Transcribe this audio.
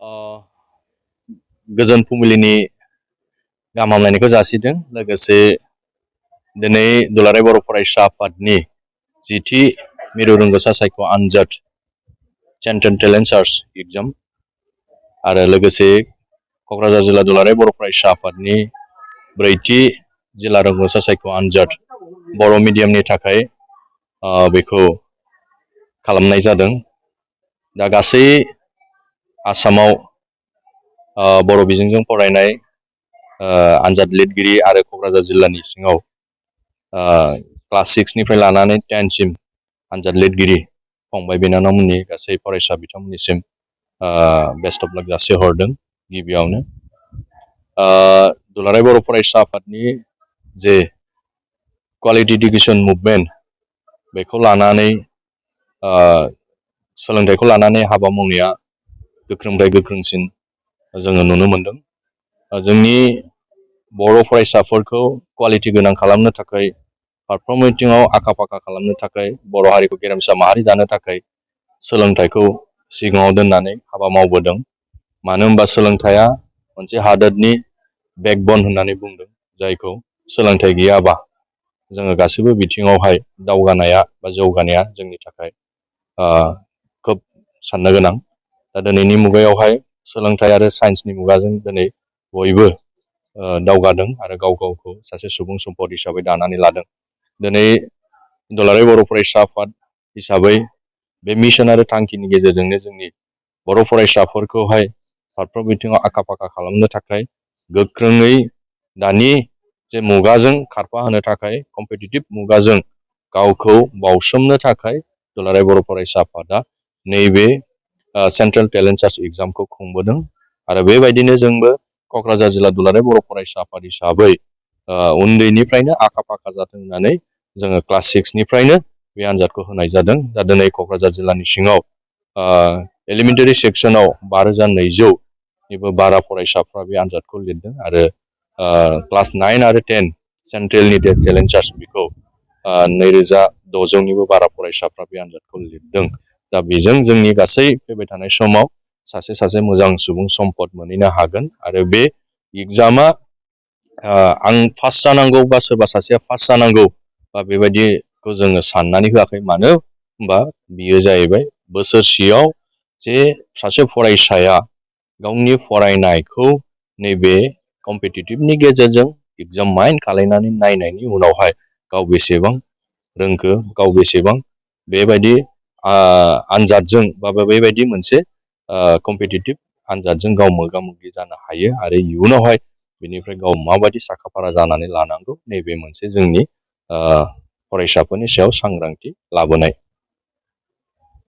अ गोजोन फुंबिलिनि गाहाम हामलायनायखौ जासिदों। लोगोसे दिनै दुलाराय बर' फरायसा आफादनि 10थि मिरु रोंग'सा सायख' आनजाद सेन्ट्रेल टेलेन्ट सार्च एग्जाम आरो लोगोसे क'क्राझार जिल्ला दुलाराय बर' फरायसा आफादनि 4थि जिल्ला रोंग'सा सायख' आनजाद बर' मिडियामनि थाखाय बेखौ खालामनाय जादों। दा गासै आसामाव बर' बिजोंजों फरायनाय आनजाद लिरगिरि आरो क'क्राझार जिल्लानि सिङाव क्लास 6निफ्राय लानानै 10सिम आनजाद लिरगिरि फंबाय बिनानावमोननि गासै फरायसा बिथांमोननिसिम बेस्ट अफ लाक जासिहरदों। गिबियावनो दुलाराय बर' फरायसा आफादनि जे क्वालिटि इडुकेसन मुभमेन्ट बेखौ लानानै सोलोंथाइखौ लानानै हाबा मावनाया गोख्रोंनिफ्राय गोख्रोंसिन जोङो नुनो मोनदों। जोंनि बर' फरायसाफोरखौ क्वालिटि गोनां खालामनो थाखाय फारफ्रोम बिथिङाव आखा फाखा खालामनो थाखाय बर' हारिखौ गेरेमसा माहारि दानो थाखाय सोलोंथाइखौ सिगाङाव दोननानै हाबा मावबोदों। मानो होनबा सोलोंथाइया मोनसे हादोरनि बेकबन होननानै बुंदों, जायखौ सोलोंथाइ गैयाबा जोङो गासैबो बिथिङावहाय दावगानाया बा जौगानाया जोंनि थाखाय खोब साननो गोनां। दा दिनैनि मुगायावहाय सोलोंथाइ आरो साइन्सनि मुगाजों दिनै बयबो दावगादों आरो गाव गावखौ सासे सुबुं सम्पद हिसाबै दानानै लादों। दिनै दुलाराय बर' फरायसा आफाद हिसाबै बे मिशन आरो थांखिनि गेजेरजोंनो जोंनि बर' फरायसाफोरखौहाय फारफ्रोम बिथिङाव आखा फाखा खालामनो थाखाय गोख्रोङै दानि जे मुगाजों खारफाहोनो थाखाय कम्पिटिटिभ मुगाजों गावखौ बावसोमनो थाखाय दुलाराय बर' फरायसा आफादा नैबे सेन्ट्रेल टेलेन्ट सार्च एग्जामखौ खुंबोदों। आरो बेबायदिनो जोंबो क'क्राझार जिल्ला दुलाराय बर' फरायसा आफाद हिसाबै उन्दैनिफ्रायनो आखा फाखा जाथों होननानै जोङो क्लास 6निफ्रायनो बे आनजादखौ होनाय जादों। दा दिनै क'क्राझार जिल्लानि सिङाव एलिमेन्टारि सेक्सनाव 5200निबो बारा फरायसाफ्रा बे आनजादखौ लिरदों आरो क्लास 9 आरो 10 सेन्ट्रेलनि टेलेन्ट सार्च बेखौ 2600निबो बारा फरायसाफ्रा बे आनजादखौ लिरदों। दा बेजों जोंनि गासै फैबाय थानाय समाव सासे मोजां सुबुं सम्पद मोनहैनो हागोन। आरो बे एग्जामा आं पास जानांगौ बा सोरबा सासेया पास जानांगौ बा बेबायदिखौ जोङो साननानै होआखै। मानो होनबा बियो जाहैबाय बोसोरसेयाव जे सासे फरायसाया गावनि फरायनायखौ नैबे कम्पिटिटिभनि गेजेरजों एग्जाम माइन खालायनानै नायनायनि उनावहाय गाव बेसेबां रोंखो, गाव बेसेबां बेबायदि आनजादजों बा बेबायदि मोनसे कम्पिटिटिभ आनजादजों गाव मोगा मोगि जानो हायो आरो इयुनावहाय बेनिफ्राय गाव माबायदि साखाफारा जानानै लानांगौ, नैबे मोनसे जोंनि फरायसाफोरनि सायाव सांग्रांथि लाबोनाय।